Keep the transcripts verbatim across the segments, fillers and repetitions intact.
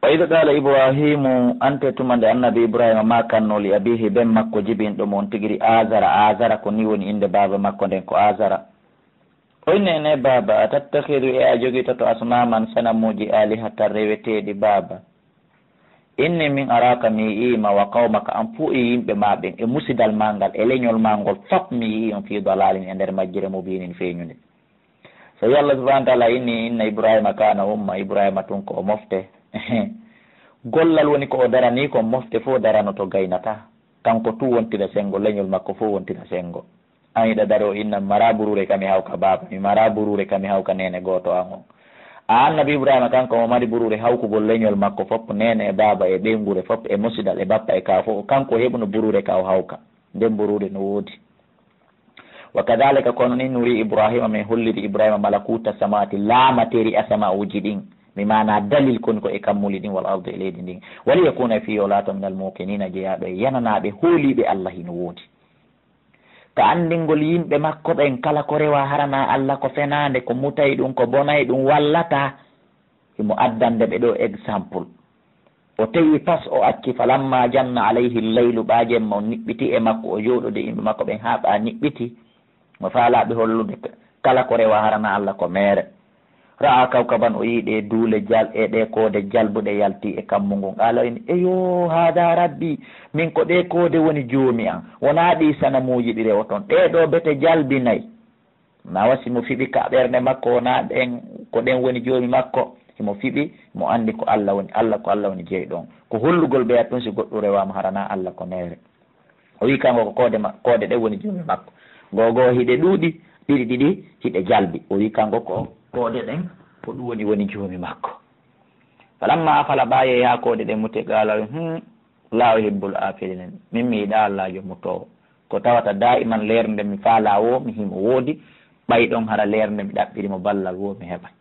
Wa idh qala Ibrahimu, ante tuma nde annabi Ibrahima maakanno li abihi, ben makko jibinɗo mo on tigi ri Azara, Azara ko ni woni innde baaba makko nden ko Azara. O inni, ne baaba, atattakhidu, e a jogitoto asnaman sanamuuji alihatan reweteeɗi baaba. Inni min araka mi yi'ima wa qawmaka an fuu e yimɓe ma ɓen e musidal ma ngal e leñol ma ngol fop mi yi'i on fi dalalin e nder majjire mubinin feeñunde. So Allah subhanahu wa ta'ala inni inna Ibrahima kana umma, Ibrahima tun ko o mofte. Gollal woni ko o darani ko mofte fof daranoto gaynata. Kanko tu wontira sengo, leñol makko fof wontira sengo. An hiɗa dari o inna mi mara burure ka mi hawka baaba, mi mara burure ka mi hawka nene goto an on. A annabi Ibrahima kanko mo mari burure hawkugol leñol makko fop, nene e baaba e ɓeynguure fop e musidal e bappa e ka fof, kanko heɓuno burure ka o hawka. Nden burure no woodi. Wa kadhalika, kono ni nuri Ibrahima, min holliri Ibrahima malakuta samawati, laamateri asama'uji ɗin, mi mana dalil kon ko e kammuli ɗin, wal ardi e leydi ndin. Wali yakuna fi o laato min al muqinina, jeyaaɗo e yananaaɓe hooliiɓe Allah hino woodi. Ka anndingol yimɓe makko ɓen kala ko rewa harana Allah ko fenaande, ko mutay ɗum, ko bonay ɗum, wallata. Himo addande ɓe ɗo exemple. O tewi fas o acci, falamma janna alayhi llaylu, ɓa jemma on niɓɓiti e makko, o jooɗode yimɓe makko ɓen haa ɓa niɓɓiti. Mo faalaaɓe hollude k-, kala ko rewa harana Allah ko meere. Ra'a kawkaban, o yii ɗe duule jal-, e ɗe koode jalbuɗe yalti e kammu ngun. Qala o inni, eyo, hada rabbi, min ko ɗe koode woni joomi an. Wonaa ɗi sanamuuji ɗi rewoton. Ɗe ɗo bete jalbi nay. Nawa si mo fiɓi ka ɓernde makko, wonaa ɗen, ko ɗen woni joomi makko. Himo fiɓi, mo anndi ko Allah woni, Allah ko Allah woni jeyɗo on. Ko hollugol ɓeya tun si goɗɗum rewaama harana Allah ko meere. O wi kanko ko koode ma-, koode ɗen woni joomi makko. Goo goo hiɗe ɗuuɗi, ɗiɗi ɗiɗi hiɗe jalbi. O wi kanko ko koode ɗen, ko ɗum woni, woni joomi makko. Falamma afala, ɓa yehi haa koode ɗen muti, qala, hmm, la uhibbul afilin. Min mi yiɗa Allaajo mutoowo. Ko tawata daiman leerde mi faalaa woo, mi himo woodi, ɓay ɗon hara leerde mi ɗaɓɓiri mo ballal woo mi heɓay.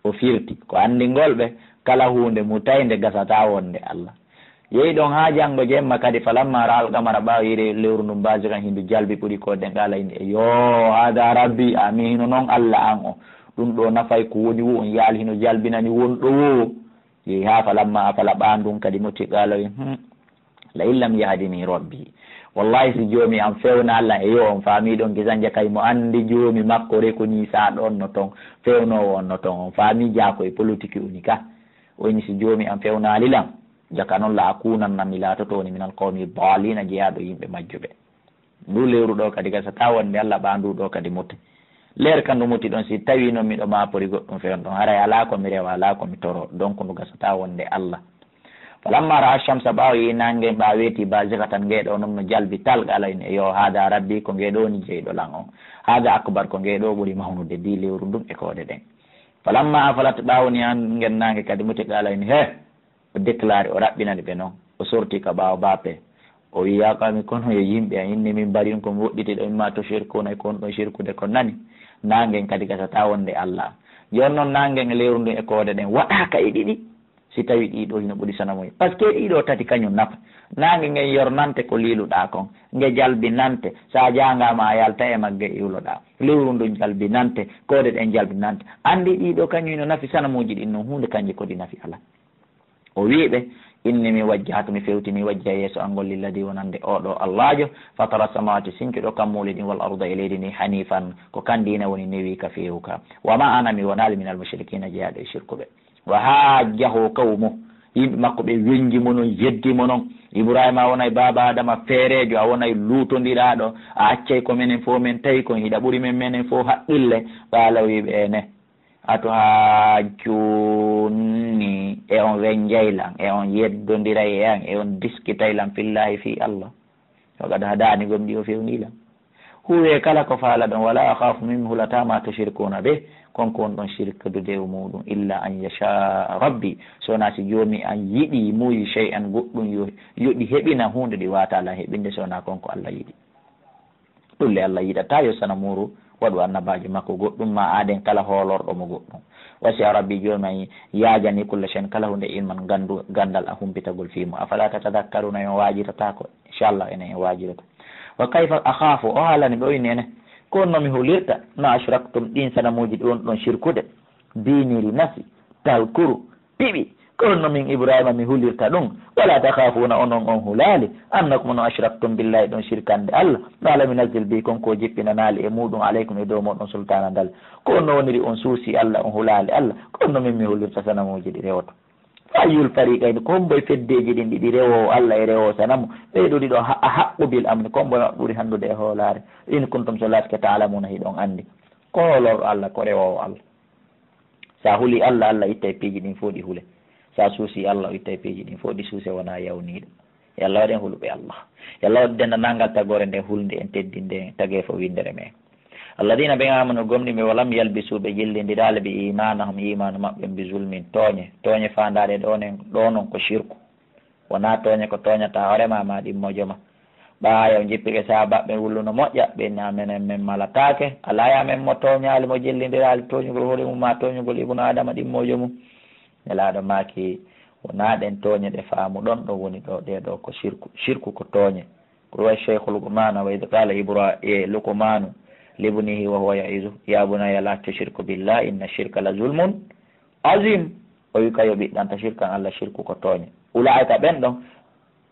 O firti, ko anndingol ɓe, kala huunde mutaynde gasataa wonde Allah. Yehi ɗon haa janngo jemma kadi, falamma ra'al qamara, ɓaawo yi'iri lewru ndun bazigan hindu jalbi ɓuri ko den, qala inni, eyo, hada rabbi, a mi hino non Allah an o. Ɗum ɗo nafay ko woni woo, on yaali hino jalbinani wonɗo woo. Yehi haa falamma afala, ɓaandun kadi muti, qala wi, hmm, la in lam yahdini rabbi. Wallahi, si joomi am fewnaali lan, eyo, on faami ɗon kisan jakay mo anndi joomi makko, rekonisaaɗo on no ton, fewnoowo on no ton, on faami jaako e politiki uni ka. O inni, si joomi am fewnaali lan, jaka non la akunanna, mi laatoto woni minal qawmi dalina, jeyaaɗo yimɓe majjuɓe. Ndu lewru ɗo kadi gasataa wonde Allah, ɓaandu ɗo kadi muti. Leer ka ndu muti ɗon, si tawi non miɗo maapori goɗɗum fewn ɗon, haray alaa ko mi rewa, alaa ko mi toro, donc ndu gasataa wonde Allah. Falamma ra'a shamsa, ɓaawo yi nange, ɓa weeti, bazigatan, nge ɗo non no jalbi tal, qala in, eyo, hada rabbi, ko nge ɗo ni jeyɗo lan on. Hada akbar, ko nge ɗo ɓuri mawnude, di lewru ndun e koode ɗen. Falamma afalat, ɓaawo ni an ngen nange kadi muti, qala in, he, o déclaré, o raɓɓinani ɓe non, o sorti ka ɓaawo baape. O wi, ya qawmi, kono yo yimɓe an, inni min mbaɗin ko mi woɗɗiti ɗo, mimma tushrikuna, ko on ɗon shirkude kon nani. Nangen kadi gasata wonde Allah. Jooni non nangen e lewru ndun e koode ɗen waɗaaka e ɗiɗi. Si tawi ɗiɗo hino ɓuri sanamuuji. Parce que ɗiɗo tati kañum nafa. Nange ngen yornante ko liiluɗaa kon. Nge jalbinante. Sa jaangama a yalta e magge iwloɗaa. Lewru ndun jalbinante. Koode ɗen jalbinante. Andi ɗiɗo kañum hino nafi sanamuuji ɗin non. Huunde kanje ko ɗi nafi alaa. O wi'i ɓe, inni mi wajjahtu, mi fewtini wajhiya yeeso an ngol lilladi wonande oo ɗoo Allaajo, fatara samawati, sincuɗo kammuuli ɗin, wal arda, e leydi ndi, hanifan, ko kan diina woni newiika feewuka. Wa ma ana, mi wonaali, minal mushrikina, jeyaaɗo e shirkuɓe. Wa hajjahu qawmu, yimɓe makko ɓe wenji mo non, yeddi mo non. Ibrahima, a wonay baaba Adama feereejo, a wonay luutondiraaɗo, a accay ko menen fof men tawi kon, hiɗa ɓuri men menen fof haqqille. Qala, o wi'i ɓe, ene. Atuhajjunni, e on wenjay lan, e on yeddondiray e an, e on diskitay lan fillahi fi Allah. Wa qad hadani, gomɗi o fewni lan. Huwe kala ko faalaɗon, wala akhafu, min mi hulataa ma tushrikuna bih, kon ko wonɗon shirkude e muɗum, illa an yasha rabbi, so wonaa si joomi an yiɗi, muuyi shay'an, goɗɗum yo, yo ɗi heɓina huunde, ɗi waawataa lan heɓinde so wonaa kon ko Allah yiɗi. Ɗum le Allah yiɗataa yo sanamuuru waɗu annabaajo makko goɗɗum, ma aaden kala hoolorɗo mo goɗɗum. Wasi'a rabbi, joomi an yaajani kulla shay'in, kala huunde, ilman, gandu-, gandal a humpitagol fii mun. Afala tatadhakkaruna, on waajirataako? Inchallah, enen en waajirata. Wa kayfa akhafu, o haalani ɓe o inni ene, ko honno mi hulirta, ma ashraktum, ɗin sanamuuji ɗi wonɗon shirkude, biniri nasi, talkuru, piɓi, Ko honno min Ibrahima mi hulirta ɗum? Wala takhafuuna, onon on hulaali, annakum, onon, ashraktum billahi, ɗon shirkande Allah, ma lam yunazzil bihi, kon ko jippinanaali e muɗum, alaykum, e dow moɗon, sultaana ngal. Ko honno woniri on suusi Allah, on hulaali Allah? Ko honno min mi hulirta sanamuuji ɗi rewoto? Fa ayyul fariqayni, ko hombo e feddeeji ɗin ɗiɗi, rewoowo Allah e rewoowo sanamu, ɓee ɗoo ɗiɗo ha-, ahaqqu bil amni, ko hombo e maɓɓe ɓuri hanndude e hoolaare? In kuntum, so laatike, ta'lamuna, hiɗon anndi. Ko hoolorɗo Allah, ko rewoowo Allah. Sa huli Allah, Allah ittay piiji ɗin fof ɗi hule. Sa suusi Allah, o ittay piiji ɗin fof ɗi suuse, wona yawniiɗo. Yo Allah waɗen huluɓe Allah. Yo Allah waɗu denndanangal tagoore nden hulnde en, teddinde en, tageefo winndere men. Alladina ɓen amanu gomɗimɓe, walam yalbisu ɓe jillindiraali, bi imanahum imaanu maɓɓe, bi zulmin tooñe. Tooñe faandaare ɗo nen, ɗo non ko shirku. Wona tooñe ko tooñata hoore ma, ma ɗimmojo ma. Ɓaawo o jippike sahaabaaɓe ɓen wulluno moƴƴa, ɓe inni, menen men malataake, alaa ya men mo tooñaali, mo jillindiraali tooñugol hoore mum ma tooñugol ibnu Aadama ɗimmojo mum. Nelaaɗo maaki, wonaa ɗen tooñe ɗe faamuɗon ɗon woni ɗo, ɗee ɗoo ko shirku. Shirku ko tooñe. Ko wayi Shaykhu Luqmaana, wa idh qaala Ibra-, e, Luqmaanu libnihi wa huwa ya'izuhu, ya bunayya la tushrik billah, inna shirka la zulmun azim. O wi ka yoɓi ɗanta shirkan Allah, shirku ko tooñe. Ulaa'ika ɓen ɗon,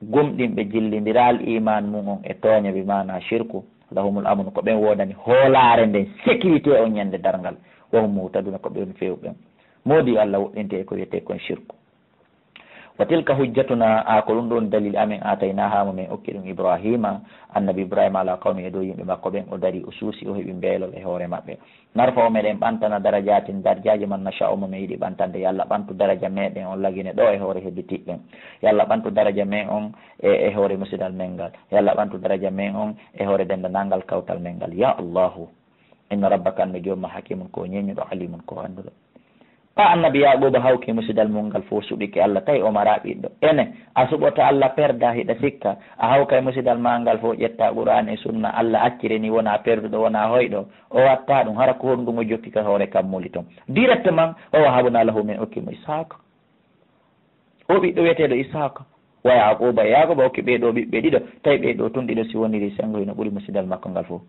gomɗinɓe jillindiraali iman mum on e tooñe, bi maana shirku, lahumul amnu, ko ɓen woodani hoolaare nden, sécurité on ñande darngal, wa hum muhtaduna, ko ɓen few ɓen. Moodi Allah woɗɗinte e ko wiyetee kon shirku. Wa tilka hujjatuna, a ko ɗum ɗon dalil amen, aataynaha mo men okki ɗum Ibrahima, annabi Ibrahima, ala qawmi, e dow yimɓe makko ɓen, o dari, o suusi, o heɓi mbeelol e hoore maɓɓe. Narfa'u, meɗen ɓantana, darajatin, darjaaji, man nasha'u, mo men yiɗi ɓantande. Yo Allah ɓantu daraja meɗen on lagine ɗo e hoore hedditiɓɓen. Yo Allah ɓantu daraja men on e, e hoore musidal men ngal. Yo Allah ɓantu daraja men on e hoore denndanangal kawtal men ngal. Ya Allahu, inna rabbaka, an no joomma, hakimun, ko ñeññuɗo, alimun, ko annduɗo. Ɓa annabi Yaquba hawki musidal mun ngal fof suɓike Allah, tawi o mara ɓiɗɗo. Ene, a suɓoto Allah perda, hiɗa sikka? A hawkay musidal ma ngal fof, ƴetta Qur'an e Sunna, Allah accire ni, wona perduɗo, wona hoyɗo. O watta ɗum, hara ko honɗum o jokki ka hoore kammuli ton? Directement, wa wahabna lahu, min okki mo Ishaq. O ɓiɗɗo wiyeteeɗo Ishaq. Wa Yaquba, e Yaquba okki ɓee ɗoo ɓiɓɓe ɗiɗo, tawi ɓee ɗoo tun ɗiɗo si woniri sengo hino ɓuri musidal makko ngal fof.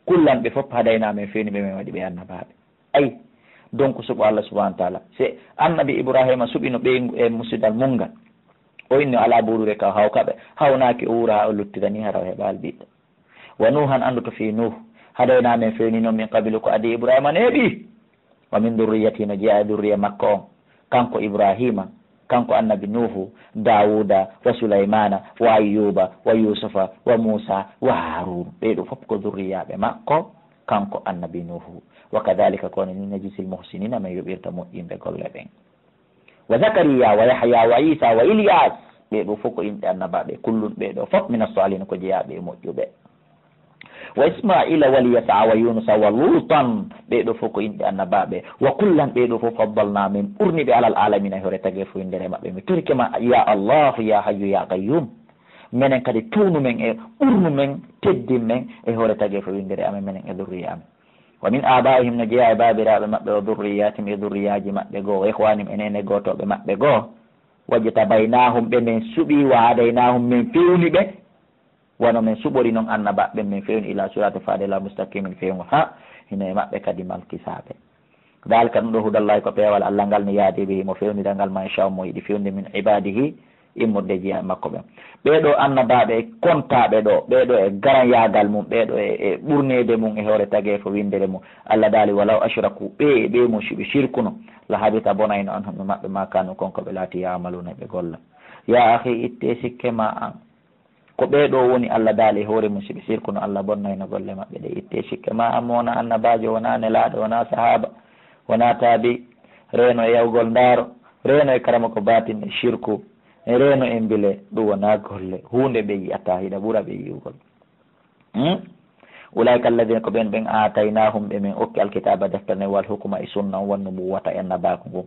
Kullan ɓe fof hadayna, men fewni ɓe, men waɗi ɓe annabaaɓe. Ay, donc suɓo Allah subhanahu wa ta'ala. Se annabi Ibrahima suɓino ɓeyngu e musidal mun ngal, o inni o alaa buuruure ka o hawka ɓe, hawnaaki o wuura haa o luttirani hara o heɓaali ɓiɗɗo. Wa Nuuhan, anndu to fii Nuuh, hadayna, men fewni non, min qabilu, ko adii Ibrahima neeɓi. Wa min durriyati, no jeyaa e durriya makko on, kanko Ibrahima, kanko annabi Nuuhu, Daawuda, wa Sulaymana, wa Ayyuba, wa Yusufa, wa Muusa, wa Haaruun. Ɓee ɗoo fof ko durriyaaɓe makko, kanko annabi Nuuhu. Wa kadhalika, kono ni, najzil muhsinina, men yoɓirta moƴƴinɓe golle ɓen. Wa Zakariya, wa Yahya, wa Isa, wa Ilyas. Ɓee ɗoo fof ko inɗe annabaaɓe. Kullun, ɓee ɗoo fof, mina salihin, ko jeyaaɓe e moƴƴuɓe. Wa Ismaila, wal Yasa, wa Yunusa, wa Lutan. Ɓee ɗoo fof ko inɗe annabaaɓe. Wa kullan, ɓee ɗoo fof, faddalna, min ɓurni ɓe, alal alamina, e hoore tageefo winndere maɓɓe. Mi torike ma, ya Allahu, ya Hayyu, ya Qayyum. Menen kadi, townu men e ɓurnu men, teddin men e hoore tageefo winndere amen, menen e durriya amen. Wa min abaihim, no jeyaa e baabiraaɓe maɓɓe, wa durriyatihim, e durriyaaji maɓɓe goo, wa ikhwanihim, e neene gootooɓe maɓɓe goo. Wajtabaynahum, ɓe men suɓi, wa hadaynahum, men fewni ɓe. Wano men suɓori non annabaaɓe, men fewni, ila sirati, faade laabi mustaqimin, fewngol, ha hino e maɓɓe kadi malkisaaɓe. Dhalika, ɗum ɗoo, hudallahi, ko peewal Allah ngal, ni yahdi bihi, mo fewnira ngal, man yasha'u, mo yiɗi fewnude, min ibadihi, immorde e jiyaaɓe makko ɓen. Ɓee ɗoo annabaaɓe e kontaaɓe ɗoo, ɓee ɗoo e garanyaagal mum, ɓee ɗoo e, e ɓurneede mum e hoore tageefo winndere mum. Allah daali, walaw ashraku, ɓee e ɓee mum, si ɓe shirkuno, la habita, bonayno, anhum, e maɓɓe, ma kanu, kon ko ɓe laati, ya'maluna, ɓe golla. Ya akhi, itte sikke ma an. Ko ɓee ɗoo woni, Allah daali, e hoore mum, si ɓe shirkuno, Allah bonnayno golle maɓɓe ɗe. Itte sikke ma an, mo wona annabaajo, wona nelaaɗo, wona sahaaba, wona taabi, reeno e yawgol ndaaro, reeno e karamoko baatin e shirku, reeno e mbile, ɗum wonaa golle, huunde ɓe yi'ataa, hiɗa ɓura ɓe yi'ugol. Hmm? Ulaa'ika alladhiina, ko ɓen, ɓen aataynaahum, ɓe men okki alkitaaba, deftere nden, wal hukma, e sunna on, wan nubuwwata, e annabaaku ngun.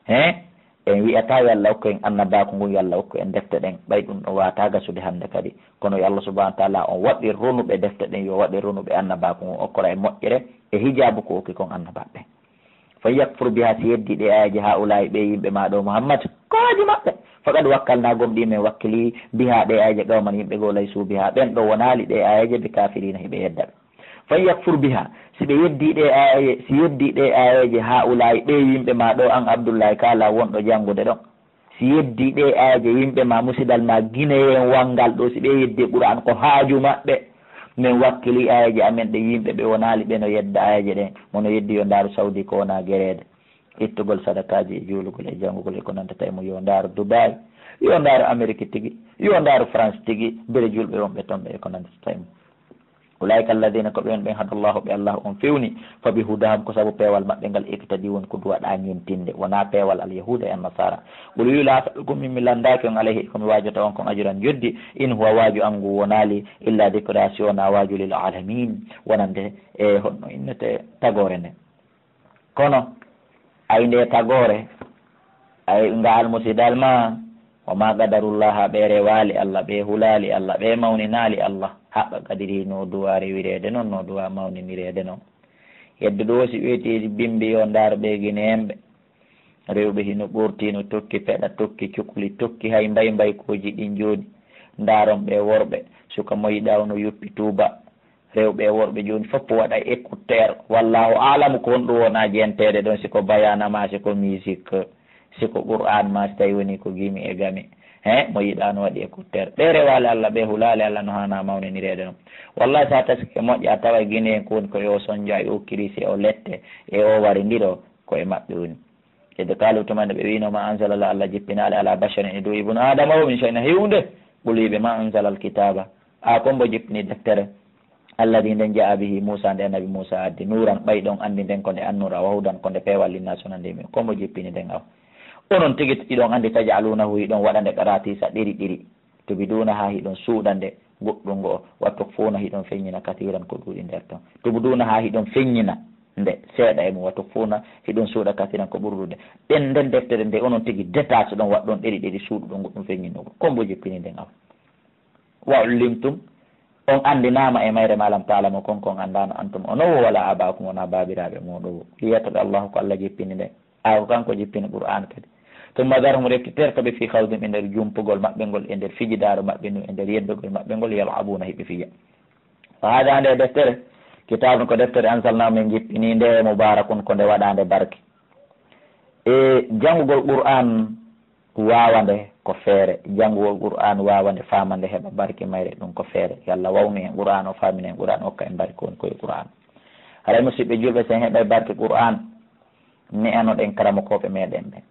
He? En wi'ataa yo Allah okku en annabaaku ngun, yo Allah okku en defte ɗen, ɓay ɗum ɗon waawataa gasude hannde kadi. Kono yo Allah subhanahu wa ta'ala on waɗir ronuɓe defte ɗen, yo waɗir ronuɓe annabaaku ngun, okkora e moƴƴere, e hijaabu ko okki kon annabaaɓe ɓen. Fa yakfur biha, si yeddi ɗe aayeeje, haa'ulaa'i, ɓe yimɓe maa ɗoo Muhammad, ko haaji maɓɓe. Faqad wakkalnaa, gomɗii men wakkili, biha, ɗe aayeeje, qawman, yimɓe goo, laysuu biha, ɓen ɗoo wonaali ɗe aayeeje, bi kafirina, hiɓe yedda ɓe. Fa yakfur biha, si ɓe yeddi ɗe aaye-, si yeddi ɗe aayeeje, haa'ulaa'i, ɓe yimɓe maa ɗoo, an Abdullahi, kaala wonɗo janngude ɗon. Si yeddi ɗe aayeeje yimɓe ma, musidal ma, Guinéen wanngal ɗo, si ɓe yeddi Qur'an ko haaju maɓɓe. Min wakkili aayeeje amen ɗe yimɓe ɓe wonaali ɓe no yedda aayeeje ɗen. Mo no yeddi yo ndaaru Saudi ko wona gereede. Ittugol sadakaaji e juulugol e janngugol e ko nantata e mum, yo ndaaru Dubai, yo ndaaru Amerique tigi, yo ndaaru France tigi, bere julɓe wonɓe toon ɓe e ko nantata e mum. Ulaa'ika alladina, ko ɓen ɓen, hadallahu, ɓe Allah on fewni, fa bi hudahum, ko sabu peewal maɓɓe ngal, iqtadi, woni ko duwaɗa ñintinde, wona peewal al yahuda e annasara. Qul, wi, la as'alukum, min mi lanndaaki on, alayhi, ko mi waajata on kon, ajran, joddi, in huwa, waaju an ngu wonaali, illa dikra, si wona waaju, lil alamin, wonande e honno innete tagoore nde. Kono ay nde tagoore, ay ngaal musidal ma, wa ma qadarullaha, ɓe rewaali Allah, ɓe hulaali Allah, ɓe mawninaali Allah, haqqa qadrihi, no duwa rewireede non, no duwa mawninireede non. Heddo ɗo si weeti bimbi yo ndaar ɓe Guinéen ɓe. Rewɓe hino ɓorti, no tokki peɗa, tokki cukli, tokki hay mbay mbaykooji ɗin jooni. Ndaaron ɓe worɓe, suka mo yiɗaa no yoppi tuuba. Rewɓe e worɓe jooni fof waɗa écouteur. Wallahu aalamu ko honɗum wona jenteede ɗon, si ko bayana ma, si ko musique, si ko Qur'an ma, si tawi woni ko gimi e gami. He, mo yiɗaa no waɗi écouteur. Ɓe rewaali Allah, ɓe hulaali Allah no haana mawninireede non. Wallahi, sa taski e moƴƴa, tawa e Guinéen ko woni ko e o sonjo, e o kirisi, e o lette, e o warindiro, ko e maɓɓe woni. Idh qalu, tuma nde ɓe wiino, ma anzala Allah, Allah jippinaali ala basharin e dow ibnu Adama o min shay'in huunde. Qul, wiɓe, ma anzala al kitaba, a ko mbo jippini deftere, alladhi, nden, jaa bihi Musa, nde annabi Musa addi, nuran, ɓay ɗon andi nden ko nde annura, wa hudan, ko nde peewal, linnas, wonande yimɓe. Ko mbo jippini nden aw? Onon tigi iɗon andi, taj'alunahu, hiɗon waɗa nde qaratisa, ɗiri ɗiri. Tubidunaha, hiɗon suuɗa nde goɗɗun go'o, wa tukhfuna, hiɗon feññina, kathiran, ko ɗuuɗi nder ton. Tubidunaha, hiɗon feññina nde seeɗa e mum, wa tukhfuna, hiɗon suuɗa, kathiran, ko ɓuri ɗuuɗude. Ɗen, nden deftere nde onon tigi détache ɗon waɗɗon ɗeri ɗeri suuɗuɗon goɗɗum feññinɗo ko. Ko mbo jippini nden aw? Wa ullimtum, on anndinaama e mayre ma lam ta'lamu, kon kon anndaano, antum onon wo, wala aba'ukum, wona baabiraaɓe mooɗon wo. Yettode Allahu ko Allah jippini nden. A ko kanko jippini Qur'an kadi. Thumma dharhum, refti terto ɓe, fi khawdihim, e nder jumpugol maɓɓe ngol, e nder fijidaaru maɓɓe ndun, e nder yeddugol maɓɓe ngol, yal'abuna, hiɓe fija. Wa hadha, nde deftere, kitabun, ko deftere, anzalnahu, min jippini nde, mubarakun, ko nde waɗaande barke. E janngugol Qur'an waawande ko feere, janngugol Qur'an waawande faamande heɓa barke mayre ɗum ko feere. Yo Allah wawnu en Qur'an o, faamina en Qur'an, okka en barke woni ko e Qur'an. Haray musiɓɓe julɓe, si en heɓay barke Qur'an, ne'anoɗen karamokooɓe meɗen ɓen,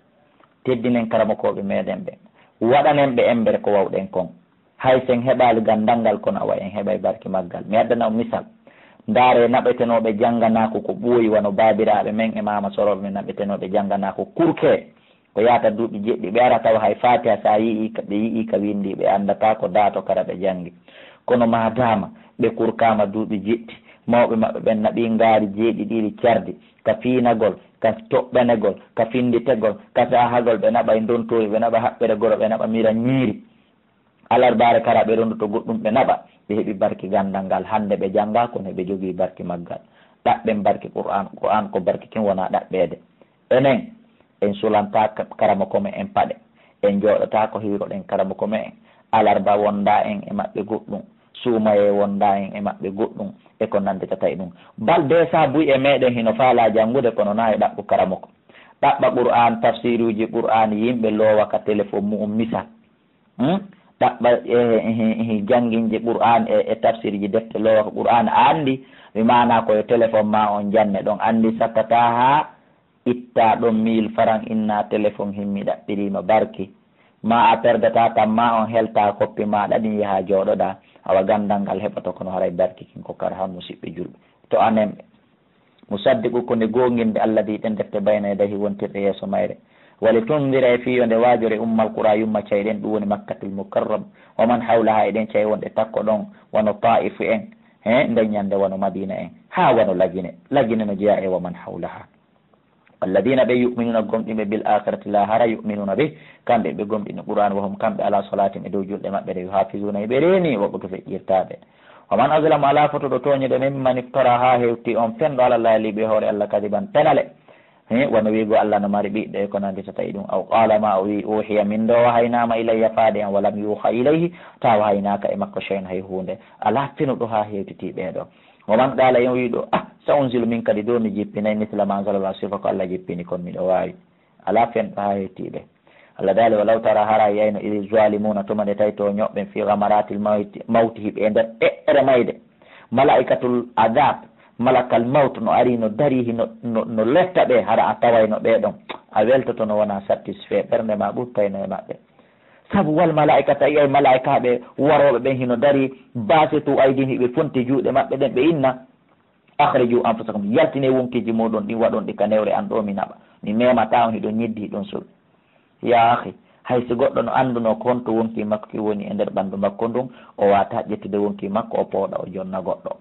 teddinen karamokooɓe meɗen ɓen, waɗanen ɓe embere ko wawɗen kon. Hay si en heɓaali ganndal ngal, kono awa en heɓay barke maggal. Mi addana on misal. Ndaaree naɓetenooɓe jannganaaku ko ɓooyi, wano baabiraaɓe men e maama sorooɓe men naɓetenooɓe jannganaaku kurke. Ko yaata duuɓi jeɗɗi, ɓe ara tawa hay Faatiha, si a yi'ii ka, ɓe yi'ii ka winndii, ɓe anndataa ko daato kara ɓe janngi. Kono maadaama ɓe kurkaama duuɓi jeɗɗi, mawɓe maɓɓe ɓen naɓii ngaari jeeɗiɗiri cardi, ka fiinagol, ka toɓɓenegol, ka finnditegol, ka saahagol, ɓe naɓay ndontoori, ɓe naɓa haɓɓere goro, ɓe naɓa mira ñiiri. Alarbaare kara ɓe rondoto goɗɗum ɓe naɓa, ɓe heɓi barki ganndal ngal. Hannde ɓe janngaa, kono ɓe jogii barki maggal. Ɗaɓɓen barki Qur'an. Qur'an ko barki kin, wonaa ɗaɓɓeede. Enen, en sulantaa ka-, karamoko me'en paɗe. En jooɗotaako hiiroɗen karamoko me'en. Alarba wondaa en e maɓɓe goɗɗum. Suumayee wondaa en e maɓɓe goɗɗum. E ko nannditata e ɗum. Bal bee saabuy e meɗen hino faalaa janngude, kono naa e ɗaɓɓu karamoko. Ɗaɓɓa Qur'an, tafsiruuji Qur'an, yimɓe loowa ka telefon mu'um misal. Hmm? Ɗaɓɓa, eh, eh, eh, jannginji Qur'an e, e tafsirji defte loowa ko Qur'an a anndi, mi maana ko yo telefon ma on janne ɗon. Anndi sattataa haa ittaa ɗon mille faran, inna telefon himmi ɗaɓɓiriima barki. Ma a perdataa tan, ma on heltaa koppi maaɗa ɗin, yaha jooɗoɗaa. Awa ganndal ngal heɓoto, kono haray barki kin ko kara han, musiɓɓe julɓe. To anen ɓe. Musaddiqu, ko nde goonginde, alladhi, ɗen defte, bayna yadayhi, wontirɗe yeeso mayre. Wali tundira, e fii yo nde waajore, ummal qura, yumma ca'e ɗen, ɗum woni Makkatul Mukarram, wa man hawlaha, e ɗen ca'e wonɗe takko ɗon, wano Taa'ifu en, he, nden ɲande wano Madiina en, haa wano Lagine. Lagine no jeyaa e wa man hawlaha. Alladhina, ɓe, yu'minuna, gomɗinɓe, bil akhirati, laahara, yu'minuna bih, kamɓe ɓe gomɗini Qur'an, wa hum, kamɓe, ala salatihim, e dow julɗe maɓɓe ɗe, yuhafizuna, e ɓe reeni, woɓɓe ko feƴƴirtaaɓe. Wa man azlamu, alaa fotuɗo tooñude, mimman iftara, haa hewti on fenɗo, ala Llaahi, Llaahi, ɓe hoore Allah, kadiban, penale. He, wano wi'ugo Allah no mari ɓiɗɗo e ko nannditata e ɗum. Aw qaala, ma o wi'i, uuhiya, min ɗo wahaynaama, ilayya, faade am, wa lam yuuha ilayhi, taa wahaynaaka e makko, shay'un, hay huunde. Alaa fenuɗo haa hewtiti ɓee ɗo. Wa man qaala, en wi'uɗo, ah, sa unzilu, min kadi ɗo mi jippinay, misla ma anzala Llaahu, sifa ko Allah jippini kon, miɗo waawi. Alaa fenɗo haa hewti ɓe. Allah daali, walaw tara, hara yiyayno, idh zalimuna, tuma nde tawi tooñooɓe ɓen, fi ghamaratil mawti, mawti, hiɓe e nder ɗeɗɗere mayde. Malaikatul adab, malakal mawt no ari, no dari, hino, no, no letta ɓe, hara a tawayno ɓee ɗon. A weltoto no wona satisfait, ɓernde ma ɓurtayno e maɓɓe. Sabu wal malaikata, yiyay malaikaaɓe warooɓe ɓen hino dari, basitu aydihim, hiɓe fonti juuɗe maɓɓe ɗen, ɓe inna, akhriju anfusakum, yaltine wonkiiji mooɗon ɗin, waɗon ɗi ka newre an ɗoo, mi naɓa. Mi memataa on, hiɗon ñiddi, hiɗon sowi. Yaa akhi, hay si goɗɗo no anndunoo ko honto wonkii makko ki woni e nder ɓanndu makko ndun, o waawataa ƴettude wonkii makko, o pooɗa, o jonna goɗɗo.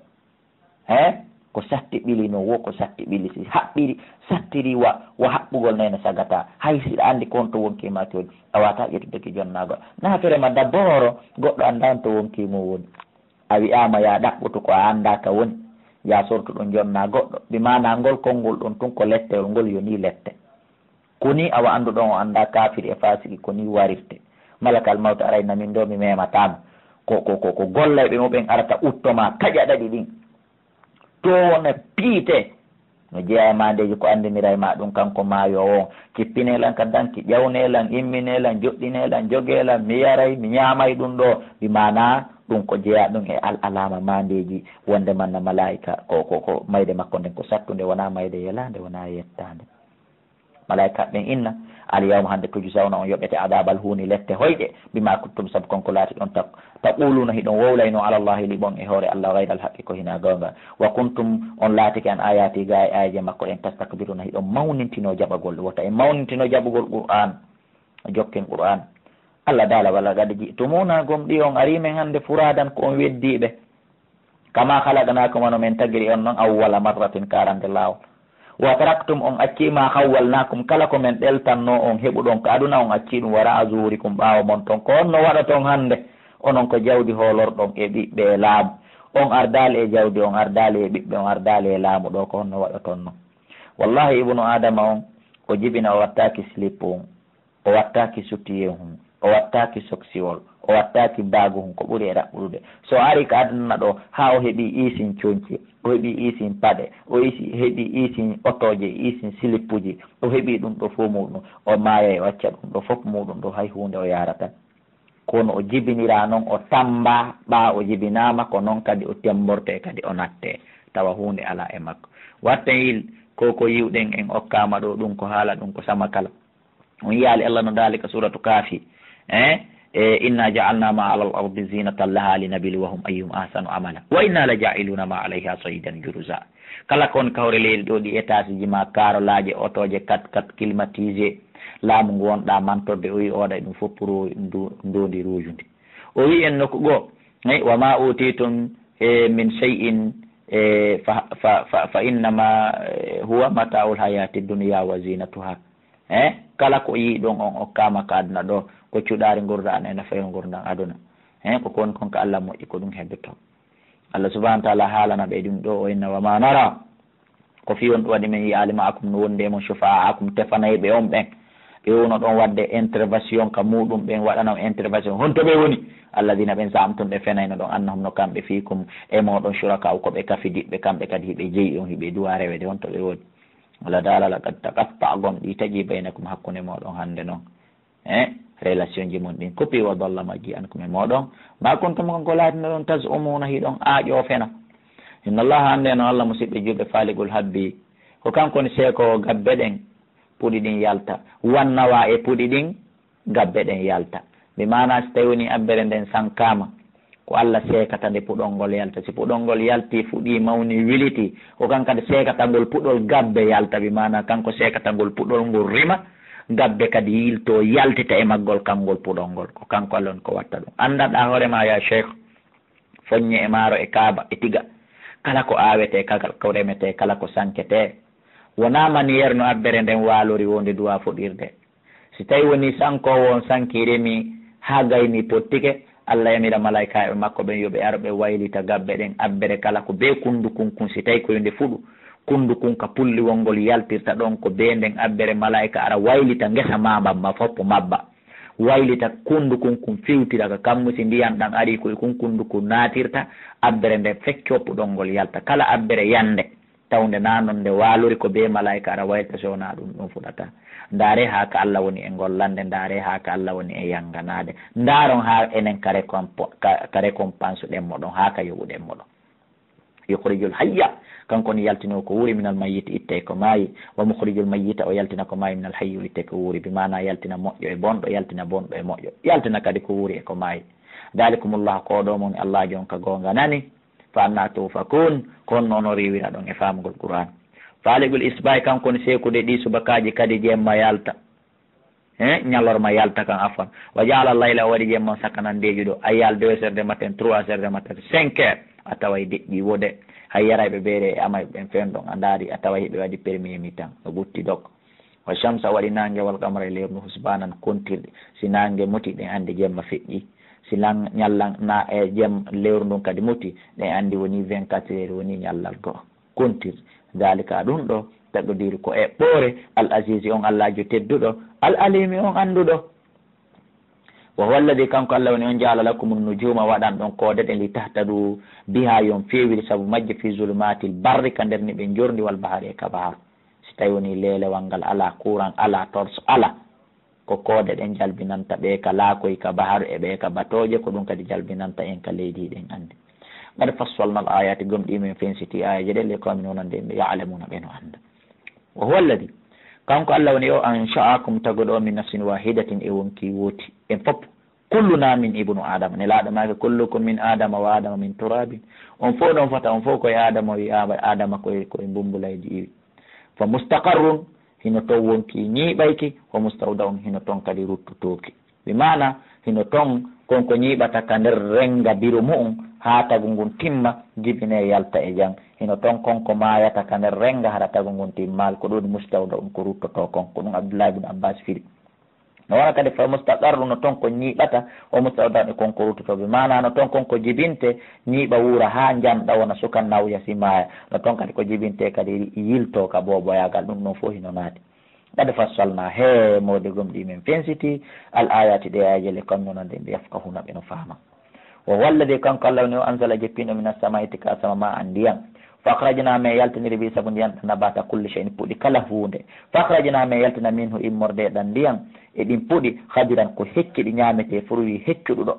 He? Ko satti ɓili non, wo ko satti ɓili. Si haɓɓiri, sattiri wa, wa haɓɓugol neene sagataa. Hay si ɗa anndi ko honto wonkii maa ki woni, a waawataa ƴettude ki jonnaa goɗɗo. Naafere ma d'abord, goɗɗo anndaa honto wonkii mum woni. A wi'aama yaa ɗaɓɓutu ko a anndaa ka woni, yaa sortu ɗum jonnaa goɗɗo. Bi maanaa ngol konngol ɗon tun ko lettewol, ngol yonii lette. Ko nii awa annduɗon o anndaa kaafiri e faasiki ko nii warirte. Malakal mawti arayna min ɗoo, mi memataa mo. Ko, ko, ko, ko gollayɓe mo ɓen arata utto maa taƴa ɗaɗi ɗin. Toone piite. No jeyaa e maandeeji ko anndinira e maa ɗum kanko maayoowo on. Kippinee lan ka danki, ƴawnee lan, imminee lan, joɗɗinee lan, jogee lan, mi yaray, mi ñaamay ɗum ɗoo. Bi maanaa ɗum ko jeyaa ɗum e al-, alaama maandeeji, wonde manna malaa'ika, ko, ko, ko mayde makko nden ko sattunde, wonaa mayde yelaande, wonaa yettaande. Malaa'ika ɓen inna, al yawma, hannde, tujzawna, on yoɓete, adabal huuni, lette hoyɗe, bima kuntum, sabu kon ko laati ɗon, tak-, taquluna, hiɗon wowlayno, ala Allahi, liɓon e hoore Allah, gayral haqqi, ko hinaa goonga. Wa kuntum, on laatike, an ayati, gaa e aayeeje makko ɗen, tastakbiruna, hiɗon mawnintino jaɓagol. Wota en mawnintinoo jaɓugol Qur'aan, jokken Qur'aan. Allah daala, wala qad ji'tumuna, gomɗii on arii men hannde furaadan, ko on weddiiɓe. Kama khalaqnakum, wano men tagiri on non, awwala marratin, ka arande laawol. Wa taraktum, on accii, ma khawwalnakum, kala ko men ɗeltannoo on heɓuɗon ka aduna, on accii ɗum, wara'a zuhurikum, ɓaawo mon ton. Ko honno waɗoton hannde? Onon ko jawdi hoolorɗon e ɓiɓɓe e laamu. On ardaali e jawdi, on ardaali e ɓiɓɓe, on ardaali e laamu ɗoo, ko honno waɗoton non? Wallahi, ibnu Aadama on, o jibina, o wattaaki slip on. O wattaaki sutiyee hun, o wattaaki soksiwol, o wattaaki baagu hun, ko ɓuri e raɓɓuɗude. So o arii ka aduna ɗoo, haa o heɓii iisin conci, o heɓii iisin paɗe, o iisi-, heɓii iisin otooje, iisin silippuji, o heɓii ɗum ɗoo fof muuɗum, o maayay, o acca ɗum ɗoo fof muuɗum ɗoo, hay huunde o yaarataa. Kono o jibiniraa non, o tammbaa, ɓaa o jibinaama, ko non kadi o temmbortee, kadi o nattee, tawa huunde alaa e makko. Watten yil, ko ko yi'uɗen en okkaama ɗoo, ɗum ko haala, ɗum ko sama kala. On yiyaali Allah no daali ka suuratu Kaafi, eh? E, "Inna ja'alna ma alal ardi zinatan laha linabluwahum ayyuhum ahsanu amala. Wa inna la ja'iluna ma alayha sa'idan juruza." Kala ko woni ka hoore leydi ɗoo, ɗi etaasiji ma, kaarolaaje, otooje, kat kat, climatisé, laamu ngu wonɗaa mantorde, o wi'i o waɗay ɗum fof pour ndu-, ndondi ruujundi. O wi'i en nokku goo, eh, "Wa ma utitum, eh, min shay'in, eh, fa, fa, fa, fa innama, eh, huwa mata'ul hayati dunya wa zinatuha." Eh, kala ko yi'uɗon on okkaama ka aduna ɗoo, ko cuɗaari ngurndan aduna, e nafayre ngurndan aduna. Eh, ko kon, kon ka Allah moƴƴi, ko ɗum heddotoo. Allah subhanahu wa ta'ala haalana ɓe ɗum ɗoo, o inna, "Wa ma nara." Ko fii on ɗum waɗi men yi'aali ma'akum, no wondi e mon, shufa'akum, tefanayɓe on ɓen. Ɓe wonno ɗon waɗde intervention ka muuɗum, ɓen waɗana on intervention. Honto ɓe woni? Alladhina, ɓen, za'amtum, ɓe fenayno ɗon, annahum, no kamɓe, fiikum, e mooɗon, shuraka'u, ko ɓe kafidiiɓe, kamɓe kadi hiɓe jeyi on, hiɓe duwaa rewede. Honto ɓe woni? Allah daala, "Laqad taqatta'a, gomɗii taƴii, baynakum, hakkunde mooɗon hannde non." Eh, relation ji mon ɗin kuppi, "wa dalla, majji, ankum, e mooɗon, ma kuntum, kon ko laatinoɗon, taz'umuna, hiɗon aaƴoo fena." Inna Allaha, hannde non Allah, musiɓɓe juulɓe, faaliqul habbi, ko kanko woni seekoowo gabbe ɗen, puɗi ɗin yalta, wan nawa, e puɗi ɗin gabbe ɗen yalta. Bi maanaa, si tawi woni abbere nden sankaama, ko Allah seekata nde puɗol ngol yalta. Si puɗol ngol yaltii, fuɗii, mawnii, wilitii, ko kan kadi seekata ngol puɗol gabbe yalta. Bi maanaa, kanko seekata ngol puɗol ngol rima, gabbe kadi yiltoo, yaltita e maggol, kanngol puɗol ngol. Ko kanko Allah woni ko watta ɗum. Anndanɗaa hoore maa, yaa Cheikh, foññe e maaro e kaaba e tiga. Kala ko aawetee, kala ko remetee, kala ko sanketee, wonaa manière no abbere nden waalori woo nde duwaa fuɗirde. Si tawi woni sankoowo on sankii, remii haa gaynii, pottike, Allah yamira malaykaaɓe makko ɓen yo ɓe ar ɓe waylita gabbe ɗen, abbere kala ko bee kundukunkun, si tawi ko yo nde fuɗu, kundukun ka pulliwol ngol yaltirta ɗon, ko bee nden abbere malaayka ara waylita ngesa maa mban, ma foppo mabba. Waylita kundukunkun, fiwtira ka kammu, si ndiyan ɗan arii, ko e kun kundukun naatirta, abbere nden feccoo puɗol ngol yalta. Kala abbere yande, tawnde naa non nde waalori, ko bee malaayka ara waylita, so wonaa ɗum, ɗum fuɗataa. Ndaare haa ka Allah woni e ngollande, ndaare haa ka Allah woni e yanganaade. Ndaaron haa enen ka récompo-, ka, ka récompense ɗen moɗon, haa ka yoɓuɗen moɗon. Yukhrijul hayya, kanko woni yaltinoowo ko wuuri, minal mayyiti, itta e ko maayi. Wa mukhrijul mayyita, o yaltina ko maayi, minal hayyi, o itta e ko wuuri. Bi maana yaltina moƴƴo e bonɗo, yaltina bonɗo e moƴƴo, yaltina kadi ko wuuri e ko maayi. Dalikumullahu, ko ɗo mon Allah jonka goonga nani. Fa anna tufakun, ko honno onon riiwira ɗon e faamugol Qur'an? Faligul isbahi, kanko woni seekude ɗi subakaaji kadi jemma yalta. He, ñalorma yalta kan, afwan. Wa ja'ala layla, o waɗi jemma sakanan deeƴuɗo. Ay yal deux heures de matin, trois heures de matin, cinq heures. A taway deƴƴi wode. Hay yarayɓe beere e amayɓe ɓen fen ɗon, a ndaari, a taway hiɓe waɗi premier mi-temps, no ɓutti dok. Wa shamsa, o waɗi naange, wal qamara, e leerndu, husbanan, kontirɗe. Si naange muti, ɗen anndi jemma feƴƴi. Si lan-, ñallan na e jem-, leerndu ndun kadi muti, ɗen anndi woni vingt-quatre heures, woni ñallal go'o. Kontir. Dalika, ɗun ɗo, taqdiru, ko eɓɓoore, al azizi, on Allaajo tedduɗo, al alimi, on annduɗo. Wa huwa alladi, kanko Allah woni on, jaala lakumun nujuma, waɗan ɗon koode ɗen, li tahtadu biha, yon feewiri sabu majje, fi zulumatil barri, ka nder niɓe njordi, wal bahari, e ka baharu. Si tawi woni leelewal ngal alaa, kuran alaa, torso alaa, ko koode ɗen jalbinanta ɓe ka laakoy, ka baharu, e ɓe ka batooje, ko ɗun kadi jalbinanta en ka leydi, hiɗen anndi. Qad fassalna al ayati, gomɗii men fensiti aayeeje ɗen, li qawmin, wonande yimɓe, ya'lamuna, ɓe no annda. Wa huwa alladi, kanko Allah woni o, ansha'akum, taguɗo on, min nafsin wahidatin, e wonkii wooti, en fop. Kulluna min ibnu Adama, Nelaaɗo maaki, kullukum min Adama wa Adama min turabin. On fof ɗon fota, on fof ko e Adama o iwi, Adama ko e, ko e mbumbulayji iwi. Fa mustaqarrun, hino ton wonkii ñiiɓayki, wa mustawda'un, hino ton kadi ruttotooki. Bi maana, hino ton kon ko ñiiɓata ka nder rennga biro mu'un haa tagu ngun timma, jibinee yalta e jam. Hino ton kon ko maayata ka nder rennga hara tagu ngun timmaali, ko ɗun mustawda'un, ko ruttotoo kon. Ko ɗun Abdullahi ibn Abbas firi. No wona kadi fa mustaqarru, no ton ko ñiiɓata, o mustawda'un, e kon ko ruttotoo. Bi maana, no ton kon ko jibinte, ñiiɓa, wuura haa njanɗa, wona suka, nawya, si maaya. No ton kadi ko jibinte kadi yiltoo ka booboyaagal, ɗun non fof hino naati. Qad fassalna, he moodi gomɗii men fensiti, al ayati, ɗe aayeeje, li qawmin, wonande yimɓe, yafqahuna, ɓe no faama. Wa huwa alladi, kanko Allah woni o, anzala, jippiino, minas samai, tika asama, ma'an, ndiyan. Fa akhrajna, men yaltiniri, bihi, sabu ndiyan ɗan, nabata kulli shay'in, puɗi kala huunde. Fa akhrajna, men yaltina, minhu, immorde e ɗan ndiyan, e ɗin puɗi, khadiran, ko hecciɗi, ñaametee, fruit heccuɗuɗo.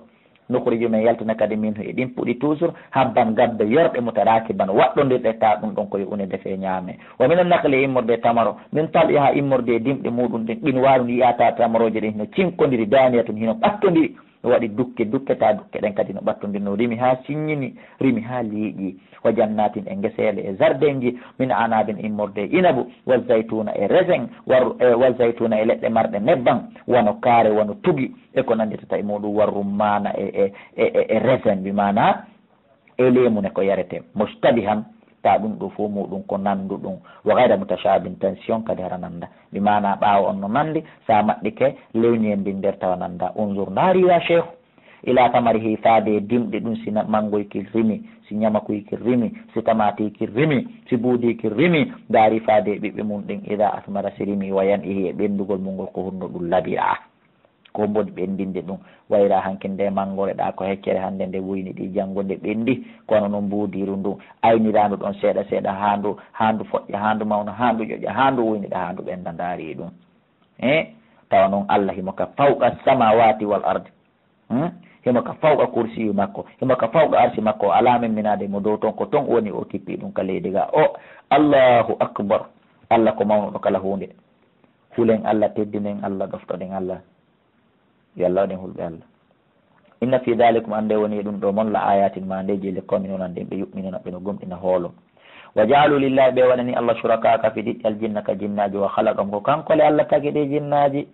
Nukhriju, men yaltina kadi, minhu, e ɗin puɗi toujours, habban, gabbe yorɗe, mutarakiban, waɗɗondirɗe, ta ɗun ɗon ko yo une defee ñaamee. Wa minan nakhli, immorde e tamaro, min tal'iha, immorde e dimɗe muɗum ɗen, qinwanun, yi'ataa tamarooje ɗen hino cinkondiri, daniyatun, hino ɓattondiri. O waɗi dukke, dukke, ta dukke ɗen kadi no ɓattondirnoo, rimi haa siññini, rimi haa liiƴi. Wa jannatin, e geseele, e zardenji, min anabin, immorde e inabu, wa zaytuna, e raisin, wa ru-, e, wa zaytuna, e leɗɗe marɗe nebban, wano kaare, wano tugi, e ko nannditata e muɗum, wa rummaana, e, e, e, e, e raisin, bi maana e leemu ne ko yaretee, mustabihan, ta ɗum ɗo fof muɗum ko nannduɗum, wa gayra mutashabin, tension kadi hara nannda, bi maana ɓaawo on no nanndi, sa maɗɗike lewni en ndin nder tawa nannda. Unzur, ndaari ya sheikh, ila tamarihi, faade e dimɗe ɗum, si na-, manngoyki rimi, si ñamakuyki rimi, si tamaatiiki rimi, si buudiiki rimi, ndaari faade e ɓiɓɓe mum ɗin, ida asmara, si rimi, wa yan'ihi, e ɓenndugol mum ngol, ko honno ɗum labiraa. Ko mboni ɓenndinde ɗum. Wayra hanki nde manngore ɗa ko heccere, hannde nde wuyni ɗi, janngo nde ɓenndi, kono noon mbuudiiru ndun ayniraandu ɗon seeɗa seeɗa, haa ndu, haa ndu foƴƴa, haa ndu mawna, haa ndu ƴoƴa, haa ndu wuyniɗa, haa ndu ɓennda, ndaari ɗum. Eh? Tawa noon Allah himo ka fawqa samawati wal ardi. Hmm? Himo ka fawqa kursiyu makko, himo ka fawqa arsi makko, o alaa memminaade mo dow ton, ko ton woni o kippi ɗum ka leydi ga. O, Allahu akbar. Allah ko mawnuɗo kala huunde. Hulen Allah, teddinen Allah, ɗoftoɗen Allah. Yo Allah waɗen hulɓe Allah. Inna fi dhalikum, annde woni e ɗum ɗo mon, la ayatin, maandeeji, li qawmin, wonande ɓe, yu'minuna, ɓe no gomɗina hoolo. Wa ja'alu lillahi, ɓe waɗani Allah, shuraka, ka fidiɗɗe, al jinna, ka jinnaaji, wa khalaqahum, ko kanko le Allah tagi ɗi jinnaaji,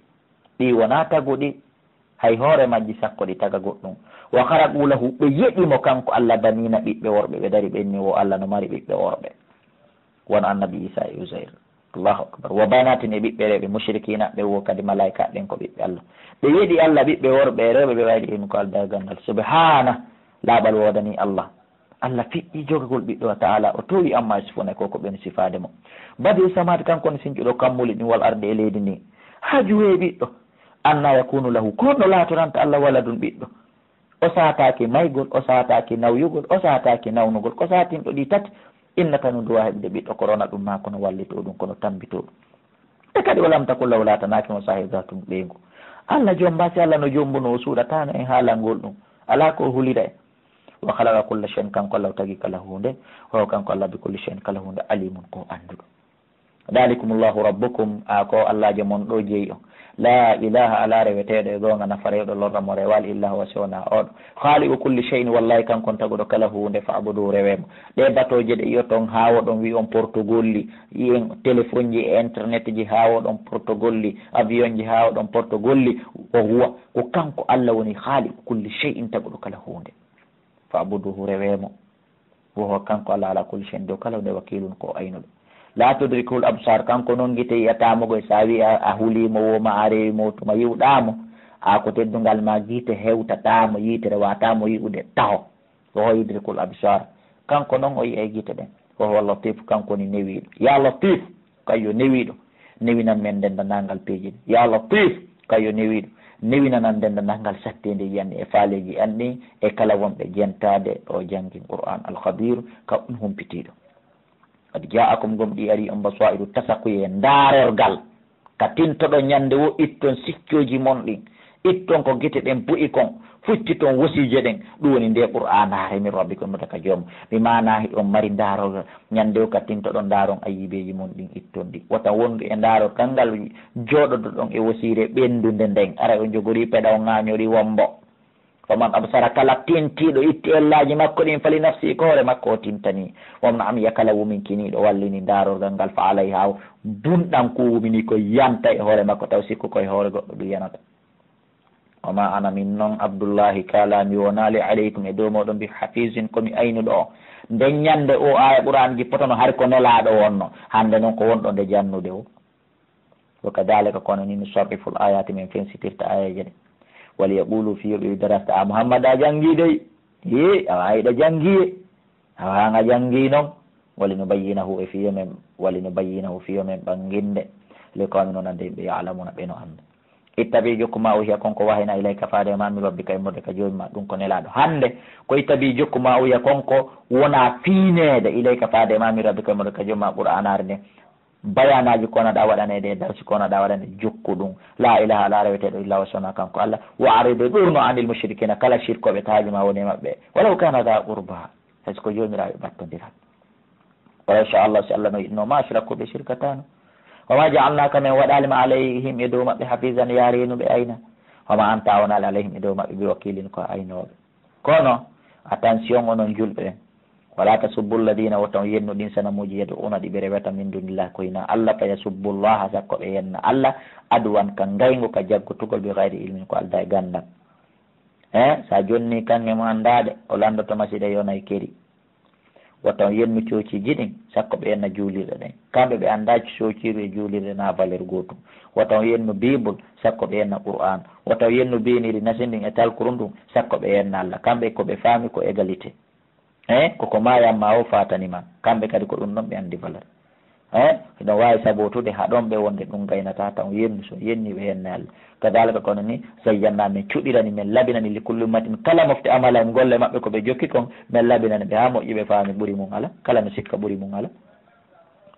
ɗi wona taguɗi hay hoore majji, sakko ɗi taga goɗɗum. Wa kharaqu lahu, ɓe yeɗi mo kanko Allah, banina, ɓiɓɓe worɓe, ɓe dari ɓe inni wo Allah no mari ɓiɓɓe worɓe. Wano annabi Isa e Uzair. Allahu akbar. Wa banatin, e ɓiɓɓe rewɓe, mushrikina, ɓe wo kadi malaika ɓen ko ɓiɓɓe Allah. Ɓe yeɗi Allah ɓiɓɓe worɓe e rewɓe, ɓe wayli ɗum ko aldagal ngal. Subhana, laaɓal woodani Allah. Allah feƴƴi jogagol ɓiɗɗo wa ta'ala, o toowi amma yasifuna, ko ko ɓen sifaade mo. Badi'u samawati, kanko woni sincuɗo kammuuli ɗin, wal ardi, e leydi ndin. Haaju he ɓiɗɗo. Anna yakunu lahu, ko honno laatoranta Allah waladun ɓiɗɗo? O saataaki maygol, o saataaki nawyugol, o saataaki nawnugol, ko saatinɗo ɗi tati. Inna, kanum duwa heɓde ɓiɗɗo, ko rona ɗum maa, kono wallito ɗum, kono tambito ɗum. E kadi, "Walam takun lahu," laatanaaki mo, "saahibun," zaatum ɓeyngu. Allah joom mbaasi, Allah no joom mbo no o suuɗataano en haalangol ɗum. Alaa ko o hulira en. "Wa khalaqa kulla shay'in," kanko Allah o tagi kala huunde. "Wa huwa," kanko Allah, "bi kulli shay'in," kala huunde, "alimun," ko o annduɗo. "Dhalikumullahu rabbukum," a ko Allaajo mon ɗo jeyi on. "Laa ilaaha," alaa reweteeɗo e goonga nafa rewɗo lorra mo rewaali, "illa huwa," si wonaa oɗo. "Khaliqu kulli shay'in," wallahi kanko on taguɗo kala huunde, "fa'buduhu," rewee mo. Ɗee batooje ɗe iyoton haa oɗon wi on portugolli, yiyen telefonji e internetji haa oɗon portogolli, avionji haa oɗon portogolli, "wa huwa," ko kanko Allah woni "khaliqu kulli shay'in," taguɗo kala huunde. "Fa'buduhu," rewee mo. "Wa huwa," kanko Allah, "ala kulli shay'in," dow kala huunde, "wakiilun," ko o aynuɗo. "Laa tudrikuhul absaar," kanko non gite yi'ataa mo koy, so a wi a, a hulii mo woo ma a rewi mo tuma yi'uɗaa mo, a ko teddungal ma gite hewtataa mo, yiitere waawataa mo yi'ude taho. "Wa huwa yudrikul absaar," kanko non o yi'ay gite ɗen. "Wa huwa latif," kanko woni newiiɗo. "Yaa latif," kayyo newiiɗo, newinan men denndanangal peeji ɗin. "Yaa latif," kayyo newiiɗo, newinanan denndanangal satteende yi'an ɗin e faaleeji an ɗin e kala wonɓe jentaade o janngin Qur'aan. Al-Khabiir, ka on humpitiiɗo. "Qad jaa'akum," gomɗii arii on, "basaa'iru," tasakuye, ndaarorgal. Ka tintoɗon ñande woo, itton sikkooji mon ɗin. Itton ko gite ɗen bu'i kon. Fucciton wosiije ɗen. Ɗum woni nde Qur'aanaare, "min rabbikum," immorde ka joom. Bi maanaa hiɗon mari ndaarorgal. Ñande woo ka tintoɗon, ndaaron ayibeeji mon ɗin, itton ɗi. Wota wondu e ndaarorgal ngal jooɗodoɗon e wosiire ɓenndunde nden. Aray on jogorii peɗa, on ŋaañorii wombo. "Faman absara," kala tintiiɗo itti ellaaji makko ɗin, "fali nafsihi," ko hoore makko o tintanii. "Wa man amiya," kala wuminkiniiɗo wallini ndaarorgal ngal, "fa alayha," o bunɗan ko wumini ko yanta e hoore makko, taw sikku ko e hoore goɗɗo ɗum yanata. "Wa ma ana," min non Abdullahi Kala, "mi wonaali," alaykum, e dow mooɗon, "bi hafizin," ko mi aynuɗo o. Nden ñande o aaya Qur'aan jippotono, hari ko Nelaaɗo wonno. Hannde non ko wonɗo nde jannude o. "Wa kadhalika," kono ni, "nusarriful ayati," min fensitirta aayeeje ɗe. "Wali yaqulu," fii yo ɓe wi darasta, "A Muhammad, a janngi dey? Hee, awa ayɗa janngi ye? Awa hanga janngi non?" "Wali nubayyinahu," e fii yo men, "wali nubayyinahu," fii yo men ɓannginde, "li qawmin," wonande yimɓe, "ya'lamuna," ɓe no annda. "Ittabi," jokku, "ma uhiya," kon ko wahayna, "ilayka," faade ma, "min rabbika," immorde ka Joomi ma, ɗum ko Nelaaɗo. Hannde ko "ittabi," jokku, "ma uhiya," kon ko wona fiineede, "ilayka," faade ma, "min rabbika," immorde ka Joomi ma, Qur'aanaare nden. Bayaanaaji ko wonaa ɗa waɗaneede e darsi, ko wonaa ɗa waɗaneede, jokku ɗum. "Laa ilaaha," alaa reweteeɗo, "illaa huwa," so wonaa kanko Allah. "Wa a'rid," ɓe ɓurno, "anil mushrikina," kala sirkooɓe, to haaju ma woni e maɓɓe. "Walaw kaana dhaa qurbaa," hay so ko joomiraaɓe ɓattondiral. "Walaw shaa Allah," si Allah no yiɗno, "maa ashrakuu," ɓe sirkataano. "Wa maa ja'alnaaka," men waɗaali ma, "alayhim," e dow maɓɓe, "hafizan," yaa reenuɓe ayna. "Wa maa anta," a wonaali, "alayhim," e dow maɓɓe, "bi wakiilin," ko a aynooɓe. Kono, attention, onon julɓe ɓen. "Walaa tasubbu alladhiina," wota on yennu ɗin sanamuuji, "yad'uuna," ɗi ɓe rewata, "min duunillaahi," ko hinaa Allah, "fa yasubbu Llaaha," sakko ɓe yenna Allah, "adwan," ka ngayngu, ka jaggotugol, "bi ghayri ilmin," ko aldaa e ganndal. Eh, sa jonni kaŋŋe mo anndaade, o lanndoto ma si ɗe yonay keri. Wota on yennu coociiji ɗin, sakko ɓe yenna juulirɗe ɗen. Kamɓe ɓe anndaa coociiru e juulirɗe na valeur gootum. Wota on yennu Bible, sakko ɓe yenna Qur'aan. Wota on yennu biiniri nasindin e talkuru ndun, sakko ɓe yenna Allah. Kamɓe ko ɓe faami ko égalité. Eh, koko maayan ma o faatani ma. Kamɓe kadi ko ɗum ɗon ɓe anndi valeur. Eh, hiɗon waawi sabootude haɗon ɓe wonde ɗum gaynataa tan, on yennu, so on yenni ɓe henne Allah. Kadaalika kono ni, zayyannaa, min cuɗirani, min labinani, li kulli ummatin, kala mofte amalahum, golle maɓɓe ko ɓe jokki kon, min labinani ɓe haa moƴƴi ɓe faami ɓuri mum ala, kala no sikka ɓuri mum ala.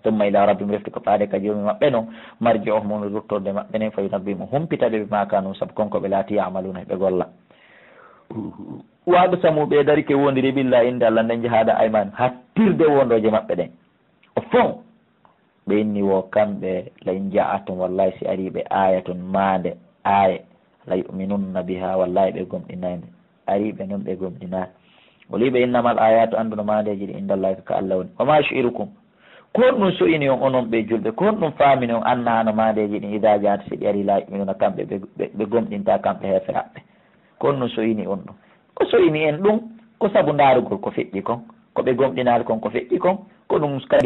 Summa ilaa rabbihim, refti ko faade ka Joomi maɓɓe non, marji'uhum, woni ruttorde maɓɓe nden, fa yunabbi'uhum, o humpita ɓe, bimaa kaanu, sabu kon ko ɓe laati, ya'maluuna, ɓe golla. Wa aqsamu, ɓe darike wondiri, billaahi, innde Allah nden, jahda aymaanihim, hattirde wondooje maɓɓe ɗen. O fow. Ɓe inni wo kamɓe, la in ja'athum, wallahi si arii ɓe aayatun maande, aaye, la yu'minunna biha, wallahi ɓe gomɗinay nde. Arii ɓe non ɓe gomɗinaali. O wii ɓe innamal aayaatu, annduno maandeeji ɗi, indallahi, ko ka Allah woni. Wa ma yash'urukum. Ko honɗum so'ini on onon ɓe julɓe? Ko honɗum faamini on annaha no maandeeji ɗin idaa ja'at, si ɗi arii, la yu'minuna, kamɓe ɓe, ɓe, ɓe gomɗintaa kamɓe heeferaaɓe? Ko honɗum so'ini on ɗum? Ko so'ini en ɗum, ko sabu ndaarugol ko feƴƴi kon, ko ɓe gomɗinaali kon ko feƴƴi kon, ko ɗum kadi